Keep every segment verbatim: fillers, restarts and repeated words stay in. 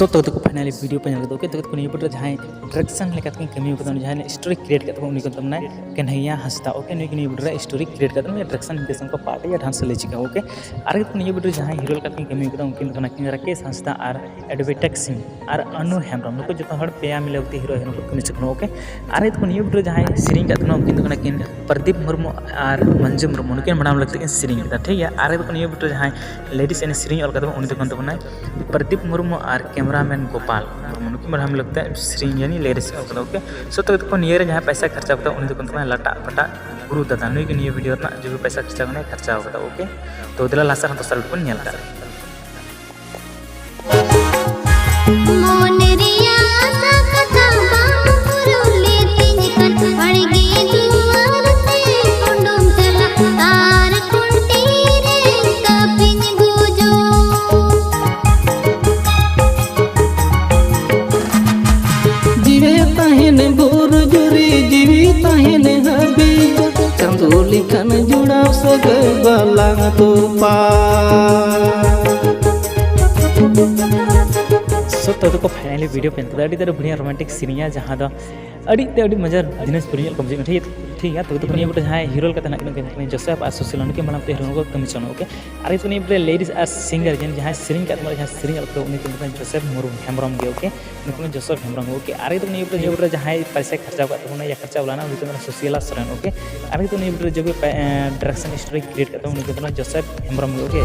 ᱛᱚ ᱛᱚ ᱛᱚ ᱯᱷᱟᱭᱱᱟᱞᱤ ᱵᱷᱤᱰᱤᱭᱳ ᱯᱮ ᱧᱮᱞ ᱠᱮᱫᱟ᱾ ᱳᱠᱮ, ᱛᱚ ᱛᱚ ᱱᱤᱭᱟᱹ ᱵᱷᱤᱰᱤᱭᱳ ᱨᱮ ᱡᱟᱦᱟᱸᱭ ᱰᱟᱭᱨᱮᱠᱥᱚᱱ ᱞᱮᱠᱟᱛᱮ ᱠᱤᱱ ᱠᱟᱹᱢᱤ ᱠᱟᱫᱟ, ᱩᱱᱤ ᱡᱟᱦᱟᱸᱭ ᱥᱴᱳᱨᱤ ᱠᱨᱤᱭᱮᱴ ᱠᱟᱫ ᱛᱟᱵᱚᱱᱟ, ᱩᱱᱤ ᱠᱚ ᱢᱮᱛᱟᱭ ᱠᱟᱱᱟ ᱠᱟᱱᱦᱟᱭᱟ ᱦᱟᱸᱥᱫᱟ᱾ ᱳᱠᱮ, ᱱᱩᱭ ᱜᱮ ᱱᱤᱭᱟᱹ ᱵᱷᱤᱰᱤᱭᱳ ᱨᱮ ᱥᱴᱳᱨᱤ ᱠᱨᱤᱭᱮᱴ ᱠᱟᱫᱟ, ᱩᱱᱤ ᱰᱟᱭᱨᱮᱠᱥᱚᱱ ᱱᱤᱨᱫᱮᱥᱚᱱ ᱠᱚ ᱯᱟᱴ ᱭᱟ ᱰᱟᱱᱥ ᱞᱮᱪᱤᱠᱟ᱾ ᱳᱠᱮ, ᱟᱨ ᱱᱤᱭᱟᱹ ᱵᱷᱤᱰᱤᱭᱳ ᱨᱮ ᱡᱟᱦᱟᱸᱭ ᱦᱤᱨᱳ ᱞᱮᱠᱟᱛᱮ ᱠᱤᱱ ᱠᱟᱹᱢᱤ ᱠᱟᱫᱟ, ᱩᱱᱠᱤᱱ ᱫᱚ ᱠᱟᱱᱟ ᱠᱤᱱ ᱨᱟᱠᱮᱥ ᱦᱟᱸᱥᱫᱟ ᱟᱨ ᱮᱰᱵᱷᱮᱴᱮᱠ ᱥᱤᱝ ᱟᱨ ᱟᱱᱩ ᱦᱮᱢᱵᱨᱚᱢ᱾ ᱱᱩᱠᱩ ᱡᱚᱛᱚ ᱦᱚᱲ ᱯᱮᱭᱟ ᱢᱤᱞᱟᱹᱣ ᱠᱟᱛᱮ ᱦᱤᱨᱳ ᱦᱤᱨᱳᱭᱤᱱ ᱠᱚ ᱠᱟᱹᱢᱤ ᱪᱚ ᱠᱟᱱᱟ᱾ ᱳᱠᱮ, ᱟᱨ ᱱᱤᱛ ᱠᱷᱚᱱ ᱱᱤᱭᱟᱹ ᱵᱷᱤᱰᱤᱭᱳ ᱨᱮ ᱡᱟᱦᱟᱸᱭ ᱥᱮᱨᱮᱧ ᱠᱟᱫ ᱛᱟᱵᱚᱱᱟ, ᱩᱱᱠᱤᱱ ᱫᱚ ᱠᱟᱱᱟ ᱠᱤᱱ ᱯᱨᱚᱫᱤᱯ ᱢᱩᱨᱢᱩ ᱟᱨ ᱢᱚᱧᱡᱩ ᱢᱩᱨᱢᱩ, ᱱᱩᱠᱤᱱ ᱢᱟᱲᱟᱝ ᱞᱟᱹᱠᱛᱤ ᱠᱤᱱ ᱥᱮᱨᱮᱧ ᱠᱮᱫᱟ, ᱴᱷᱤᱠ ᱜᱮᱭᱟ᱾ ᱟᱨ ᱱᱤᱛ ᱠᱷᱚᱱ ᱱᱤᱭᱟᱹ ᱵᱷᱤᱰᱤᱭᱳ ᱨᱮ ᱡᱟᱦᱟᱸᱭ ᱞᱤᱨᱤᱠᱥ ᱮᱱᱮᱡ ᱥᱮᱨᱮᱧ ᱚᱞ ᱠᱟᱫᱟ, ᱩᱱᱤ ᱫᱚ ᱠᱟᱱ ᱛᱟᱵᱚᱱᱟᱭ ᱯᱨᱚᱫᱤᱯ ᱢᱩᱨᱢᱩ ᱟᱨ ᱠᱮᱢᱨᱟᱢᱮᱱ ᱜᱳᱯᱟᱞ ᱢᱩᱨᱢᱩ, ᱱᱩᱠᱤᱱ ᱢᱟᱲᱟᱝ ᱞᱟᱹᱠᱛᱤ ᱥᱮᱨᱮᱧ ᱡᱟᱹᱱᱤᱡ ᱞᱤᱨᱤᱠᱥ ᱚᱞ ᱠᱟᱫᱟ᱾ ᱳᱠᱮ, ᱥᱚᱛᱚ ᱠᱚ ᱱᱤᱭᱟᱹ ᱨᱮ ᱡᱟᱦᱟᱸᱭ ᱯᱚᱭᱥᱟ ᱠᱷᱚᱨᱪᱟ ᱠᱟᱫᱟ, ᱩᱱᱤ ᱫᱚ ᱠᱟᱱ ᱛᱟᱵᱚᱱᱟᱭ ᱞᱟᱴᱟᱜ ᱯᱟᱴᱟᱜ ᱜᱩᱨᱩ ᱫᱟᱫᱟ, ᱱᱩᱭ ᱜᱮ ᱱᱤᱭᱟᱹ ᱵᱷᱤᱰᱤᱭᱳ ᱨᱮᱱᱟᱜ ᱡᱩᱫᱤ ᱯᱚᱭᱥᱟ ᱠᱷᱚᱨᱪᱟ ᱠᱟᱱᱟᱭ ᱠᱷᱚᱨᱪᱟ ᱠᱟᱫᱟ᱾ ᱳᱠᱮ, ᱛᱚ ᱫᱮᱞᱟ ᱞᱟᱦᱟ ᱥᱮᱫ ᱦᱚᱸ ᱫᱚᱥᱟᱨ ᱵᱚᱱ ᱧᱮᱞ ᱠᱟᱜ᱾ ᱢᱚᱱᱮ ᱨᱮᱭᱟᱜ ᱟᱥᱟ ᱠᱟᱛᱷᱟ ᱵᱟᱝ ᱯᱩᱨᱟᱹᱣ ᱞᱮ ᱛᱤᱧ ᱠᱷᱟᱱ, ᱵᱟᱲᱜᱮ ᱫᱩᱣᱟᱹᱨ ᱛᱮ ᱩᱰᱩᱝ ᱪᱟᱞᱟᱜ ᱟᱨ ᱠᱷᱩᱱᱴᱤ ᱨᱮ ᱛᱟᱹᱯᱤᱧ ᱜᱩᱡᱩᱜ᱾ ᱡᱤᱣᱮ ᱛᱟᱦᱮᱱ ᱵᱩᱨ ᱡᱩᱨᱤ, ᱡᱤᱣᱤ ᱛᱟᱦᱮᱱ ᱦᱟᱹᱵᱤᱡ, ᱪᱟᱸᱫᱳ ᱞᱮᱠᱟᱱ ᱡᱚᱲᱟᱣ ᱥᱟᱹᱜᱟᱹᱭ ᱵᱟᱞᱟᱝ ᱛᱚᱯᱟ᱾ ᱥᱚᱛᱚ ᱫᱚᱠᱚ ᱯᱷᱟᱭᱱᱟᱞᱤ ᱵᱷᱤᱰᱤᱭᱳ ᱯᱮᱱ ᱠᱮᱫᱟ᱾ ᱟᱹᱰᱤ ᱛᱮᱫ ᱵᱩᱲᱦᱤᱭᱟ ᱨᱳᱢᱟᱱᱴᱤᱠ ᱥᱮᱨᱮᱧᱟ, ᱡᱟᱦᱟᱸ ᱫᱚ ᱟᱹᱰᱤ ᱛᱮ ᱟᱹᱰᱤ ᱢᱚᱡᱟ ᱡᱤᱱᱤᱥ ᱯᱩᱨᱟᱹ ᱧᱮᱞ ᱠᱚᱢ ᱡᱤᱱᱤᱥ, ᱴᱷᱤᱠ ᱜᱮᱭᱟ᱾ ᱛᱚ ᱱᱤᱭᱟᱹ ᱵᱚᱞᱮ ᱡᱟᱦᱟᱸᱭ ᱦᱤᱨᱳ ᱞᱮᱠᱟᱛᱮ ᱦᱮᱱᱟᱜ ᱠᱤᱱᱟ, ᱩᱱᱠᱤᱱ ᱡᱳᱥᱮᱯ ᱟᱨ ᱥᱩᱥᱤᱞᱟ, ᱱᱩᱠᱤᱱ ᱢᱟᱲᱟᱝ ᱛᱮ ᱦᱤᱨᱳ ᱠᱚ ᱠᱟᱹᱢᱤ ᱪᱚᱱᱚᱜ, ᱳᱠᱮ᱾ ᱟᱨ ᱱᱤᱭᱟᱹ ᱵᱚᱞᱮ ᱞᱤᱨᱤᱠᱥ ᱟᱨ ᱥᱤᱝᱜᱟᱨ ᱡᱟᱦᱟᱸᱭ ᱥᱮᱨᱮᱧ ᱠᱟᱫ ᱛᱟᱵᱚᱱᱟ, ᱡᱟᱦᱟᱸᱭ ᱥᱮᱨᱮᱧ ᱚᱞ ᱠᱟᱫᱟ, ᱩᱱᱤ ᱫᱚ ᱠᱟᱱᱟ ᱡᱳᱥᱮᱯ ᱢᱩᱨᱢᱩ ᱦᱮᱢᱵᱨᱚᱢ ᱜᱮ, ᱳᱠᱮ᱾ ᱱᱩᱠᱤᱱ ᱡᱳᱥᱮᱯ ᱦᱮᱢᱵᱨᱚᱢ ᱜᱮ, ᱳᱠᱮ᱾ ᱟᱨ ᱱᱤᱭᱟᱹ ᱵᱚᱞᱮ ᱡᱟᱦᱟᱸᱭ ᱯᱚᱭᱥᱟ ᱠᱷᱚᱨᱪᱟ ᱠᱟᱫ ᱛᱟᱵᱚᱱᱟ ᱭᱟ ᱠᱷᱚᱨᱪᱟ ᱵᱟᱞᱟᱱᱟ, ᱩᱱᱤ ᱫᱚ ᱠᱟᱱᱟ ᱥᱩᱥᱤᱞᱟ ᱥᱚᱨᱮᱱ, ᱳᱠᱮ᱾ ᱟᱨ ᱱᱤᱭᱟᱹ ᱵᱚᱞᱮ ᱡᱟᱦᱟᱸᱭ ᱰᱟᱭᱨᱮᱠᱥᱚᱱ ᱥᱴᱳᱨᱤ ᱠᱨᱤᱭᱮᱴ ᱠᱟᱫ ᱛᱟᱵᱚᱱᱟ, ᱩᱱᱤ ᱫᱚ ᱠᱟᱱᱟ ᱡᱳᱥᱮᱯ ᱦᱮᱢᱵᱨᱚᱢ ᱜᱮ, ᱳᱠᱮ᱾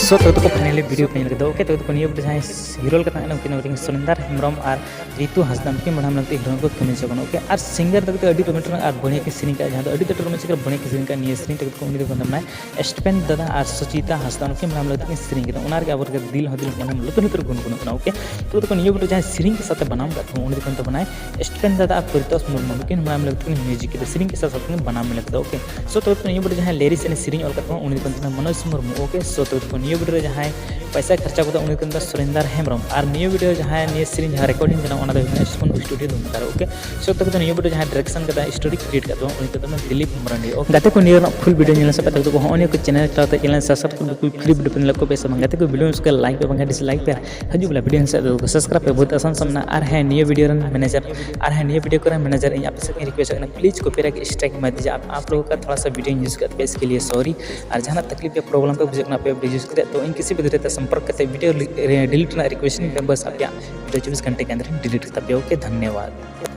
ᱥᱚ ᱛᱚ ᱛᱚᱠᱚ ᱯᱷᱟᱭᱱᱟᱞᱤ ᱵᱷᱤᱰᱤᱭᱳ ᱯᱮ ᱧᱮᱞ ᱠᱮᱫᱟ, ᱳᱠᱮ᱾ ᱛᱚ ᱛᱚᱠᱚ ᱱᱤᱭᱟᱹ ᱵᱷᱤᱰᱤᱭᱳ ᱡᱟᱦᱟᱸᱭ ᱦᱤᱨᱳ ᱞᱮᱠᱟ ᱛᱟᱦᱮᱸ ᱠᱟᱱᱟ, ᱩᱱᱠᱤᱱ ᱫᱚ ᱥᱩᱱᱤᱱᱫᱟᱨ ᱦᱮᱢᱵᱨᱚᱢ ᱟᱨ ᱨᱤᱛᱩ ᱦᱟᱸᱥᱫᱟ, ᱱᱩᱠᱤᱱ ᱢᱟᱲᱟᱝ ᱞᱟᱹᱜᱤᱫ ᱦᱤᱨᱳ ᱠᱚ ᱠᱟᱹᱢᱤ ᱦᱚᱪᱚ ᱠᱟᱱᱟ, ᱳᱠᱮ᱾ ᱟᱨ ᱥᱤᱝᱜᱟᱨ ᱫᱚ ᱠᱟᱛᱮ ᱟᱹᱰᱤ ᱨᱳᱢᱟᱱᱴᱤᱠ ᱟᱨ ᱵᱚᱲᱦᱮ ᱠᱤᱱ ᱥᱮᱨᱮᱧ ᱠᱟᱜᱼᱟ, ᱡᱟᱦᱟᱸ ᱫᱚ ᱟᱹᱰᱤ ᱛᱮᱫ ᱨᱳᱢᱟᱱᱴᱤᱠ ᱟᱨ ᱵᱚᱲᱦᱮ ᱠᱤᱱ ᱥᱮᱨᱮᱧ ᱠᱟᱜᱼᱟ᱾ ᱱᱤᱭᱟᱹ ᱥᱮᱨᱮᱧ ᱛᱮᱜᱮ ᱠᱚ ᱩᱱᱤ ᱫᱚᱠᱚ ᱢᱮᱛᱟᱭ ᱠᱟᱱᱟ ᱥᱴᱤᱯᱮᱱ ᱫᱟᱫᱟ ᱟᱨ ᱥᱩᱪᱤᱛᱟ ᱦᱟᱸᱥᱫᱟ, ᱱᱩᱠᱤᱱ ᱢᱟᱲᱟᱝ ᱞᱟᱹᱜᱤᱫ ᱠᱤᱱ ᱥᱮᱨᱮᱧ ᱠᱮᱫᱟ᱾ ᱚᱱᱟ ᱨᱮᱜᱮ ᱟᱵᱚ ᱨᱮᱜᱮ ᱫᱤᱞ ᱦᱚᱸ ᱫᱤᱞ ᱢᱚᱱᱮ ᱞᱩᱛᱩᱨ ᱞᱩᱛᱩᱨ ᱜᱩᱱᱜᱩᱱᱚᱜ ᱠᱟᱱᱟ, ᱳᱠᱮ᱾ ᱛᱚ ᱛᱚᱠᱷᱚᱱ ᱱᱤᱭᱟᱹ ᱵᱷᱤᱰᱤᱭᱳ ᱡᱟᱦᱟᱸᱭ ᱥᱮᱨᱮᱧ ᱠᱚ ᱥᱟᱶᱛᱮ ᱵᱟᱱᱟᱢ ᱠᱟᱜ ᱛᱟᱵᱚᱱᱟ, ᱩᱱᱤ ᱫᱚᱠᱚ ᱢᱮᱛᱟᱭ ᱠᱟᱱᱟ ᱥᱴᱤᱯᱮᱱ ᱫᱟᱫᱟ ᱟᱨ ᱯᱚᱨᱤᱛᱳᱥ ᱢᱩᱨᱢᱩ, ᱱᱩᱠᱤᱱ ᱢᱟᱲᱟᱝ ᱞᱟᱹᱜᱤᱫ ᱠᱤᱱ ᱢᱤᱭᱩᱡᱤᱠ ᱠᱮᱫᱟ, ᱥᱮᱨᱮᱧ ᱠᱚ ᱥᱟᱶᱛᱮ ᱠᱤᱱ ᱵᱟᱱᱟᱢ ᱢᱮᱞᱟ ᱠᱮᱫᱟ, ᱳᱠᱮ᱾ ᱥᱚ ᱛᱚ ᱛᱚᱠᱷᱚᱱ ᱱᱤᱭᱟᱹ ᱵᱷᱤᱰᱤᱭᱳ ᱡᱟᱦᱟᱸᱭ ᱞᱤᱨᱤᱠᱥ ᱮᱱᱮᱡ ᱥᱮᱨᱮᱧ ᱚᱞ ᱠᱟᱜ ᱛᱟᱵᱚᱱᱟ, ᱩᱱᱤ ᱫᱚᱠᱚ ᱢᱮᱛᱟᱭ ᱠᱟᱱᱟ ᱢᱚᱱᱳᱡᱽ ᱢᱩᱨᱢᱩ, ᱳᱠᱮ᱾ ᱥᱚ ᱛᱚ ᱛᱚᱠᱷᱚᱱ ᱱᱤᱭᱟᱹ ᱵᱷᱤᱰᱤᱭᱳ ᱨᱮ ᱡᱟᱦᱟᱸᱭ ᱯᱚᱭᱥᱟ ᱠᱷᱚᱨᱪᱟ ᱠᱚᱫᱚ ᱩᱱᱤ ᱠᱟᱱ ᱫᱚ ᱥᱩᱨᱮᱱᱫᱟᱨ ᱦᱮᱢᱵᱨᱚᱢ᱾ ᱟᱨ ᱱᱤᱭᱟᱹ ᱵᱷᱤᱰᱤᱭᱳ ᱡᱟᱦᱟᱸᱭ ᱱᱤᱭᱟᱹ ᱥᱮᱨᱮᱧ ᱡᱟᱦᱟᱸ ᱨᱮᱠᱚᱨᱰᱤᱝ ᱠᱟᱱᱟ, ᱚᱱᱟ ᱫᱚ ᱦᱩᱭᱩᱜ ᱠᱟᱱᱟ ᱥᱴᱩᱰᱤᱭᱳ ᱫᱩᱢᱠᱟ ᱨᱮ᱾ ᱳᱠᱮ, ᱥᱚᱵ ᱛᱚᱠᱷᱚᱱ ᱫᱚ ᱱᱤᱭᱟᱹ ᱵᱷᱤᱰᱤᱭᱳ ᱡᱟᱦᱟᱸᱭ ᱰᱤᱨᱮᱠᱥᱚᱱ ᱠᱟᱫᱟ, ᱥᱴᱳᱨᱤ ᱠᱨᱤᱭᱮᱴ ᱠᱟᱫ ᱛᱟᱵᱚᱱᱟ, ᱩᱱᱤ ᱠᱟᱱ ᱛᱟᱵᱚᱱᱟ ᱫᱤᱞᱤᱯ ᱢᱟᱨᱟᱱᱰᱤ᱾ ᱳᱠᱮ, ᱜᱟᱛᱮ ᱠᱚ, ᱱᱤᱭᱟᱹ ᱨᱮᱱᱟᱜ ᱯᱷᱩᱞ ᱵᱷᱤᱰᱤᱭᱳ ᱧᱮᱞ ᱥᱟᱯᱮ ᱛᱟᱠᱚ ᱦᱚᱸᱜᱼᱚᱭ ᱱᱤᱭᱟᱹ ᱠᱚ ᱪᱮᱱᱮᱞ ᱪᱟᱞᱟᱣ ᱛᱮ ᱪᱮᱱᱮᱞ ᱥᱟᱵᱥᱠᱨᱟᱭᱤᱵ ᱠᱚ ᱯᱷᱨᱤ ᱵᱷᱤᱰᱤᱭᱳ ᱯᱮ ᱧᱮᱞ ᱠᱚ ᱯᱮ ᱥᱮ ᱵᱟᱝ? ᱜᱟᱛᱮ ᱠᱚ, ᱵᱷᱤᱰᱤᱭᱳ ᱥᱚᱸᱜᱮ ᱞᱟᱭᱤᱠ ᱯᱮ ᱵᱟᱝᱠᱷᱟᱱ ᱰᱤᱥᱞᱟᱭᱤᱠ ᱯᱮ᱾ ᱦᱤᱡᱩᱜ ᱵᱚᱞᱮ ᱵᱷᱤᱰᱤᱭᱳ ᱥᱮᱫ ᱫᱚ ᱥᱟᱵᱥᱠᱨᱟᱭᱤᱵ ᱯᱮ, ᱵᱚᱦᱩᱛ ᱟᱥᱟᱱ ᱥᱟᱢᱱᱟ᱾ ᱟᱨ ᱦᱮᱸ, ᱱᱤᱭᱟᱹ ᱵᱷᱤᱰᱤᱭᱳ ᱨᱮᱱ ᱢᱮᱱᱮᱡᱟᱨ, ᱟᱨ ᱦᱮᱸ, ᱱᱤᱭᱟᱹ ᱵᱷᱤᱰᱤᱭᱳ ᱠᱚᱨᱮᱱ ᱢᱮᱱᱮᱡᱟᱨ, ᱤᱧ ᱟᱯᱮ ᱥᱮᱫ ᱤᱧ ᱨᱤᱠᱩᱭᱮᱥᱴ ᱠᱟᱱᱟ, ᱯᱞᱤᱡ ᱠᱚᱯᱤᱨᱟᱭᱤᱴ ᱥᱴᱨᱟᱭᱤᱠ ᱢᱟᱛ ᱫᱤᱡᱤᱭᱮ, ᱟᱯ, ᱟᱯ ᱞᱳᱜᱳ ᱠᱟ ᱛᱷᱚᱲᱟ ᱥᱟ ᱵᱷᱤᱰᱤᱭᱳ ᱤᱧ ᱭᱩᱡᱽ ᱠᱟᱫ ᱯᱮ, ᱤᱥᱠᱮ ᱞᱤᱭᱮ ᱥᱚᱨᱤ᱾ ᱟᱨ ᱡᱟᱦᱟᱱᱟᱜ ᱛᱟᱠᱞᱤᱯ ᱭᱟ ᱯᱨᱚᱵᱞᱮᱢ ᱯᱮ ᱵᱩᱡᱷᱟᱹᱜ ᱠᱟᱱᱟ, ᱟᱯᱮ ᱵᱷᱤᱰᱤᱭᱳ ᱭᱩᱡᱽ ᱠᱟᱛᱮ, ᱛᱚ ᱤᱧ ᱠᱤᱥᱤ ᱵᱷᱤ ᱫᱷᱟᱨᱮ ᱛᱮ ᱥᱚᱢᱯᱚᱨᱠ ᱠᱟᱛᱮ ᱵᱷᱤᱰᱤᱭᱳ ᱰᱤᱞᱤᱴ ᱨᱮᱱᱟᱜ ᱨᱤᱠᱩᱭᱮᱥᱴ ᱤᱧ ᱯᱮ, ᱵᱟᱥ ᱟᱯᱮᱭᱟᱜ ᱵᱷᱤᱰᱤᱭᱳ ᱪᱚᱵᱵᱤᱥ ᱜᱷᱚᱱᱴᱮ ᱠᱮ ᱟᱱᱫᱟᱨ ᱤᱧ ᱰᱤᱞᱤᱴ ᱠᱟᱛᱟ ᱯᱮᱭᱟ᱾ ᱳᱠᱮ, ᱫᱷᱚᱱᱭᱚᱵᱟᱫ᱾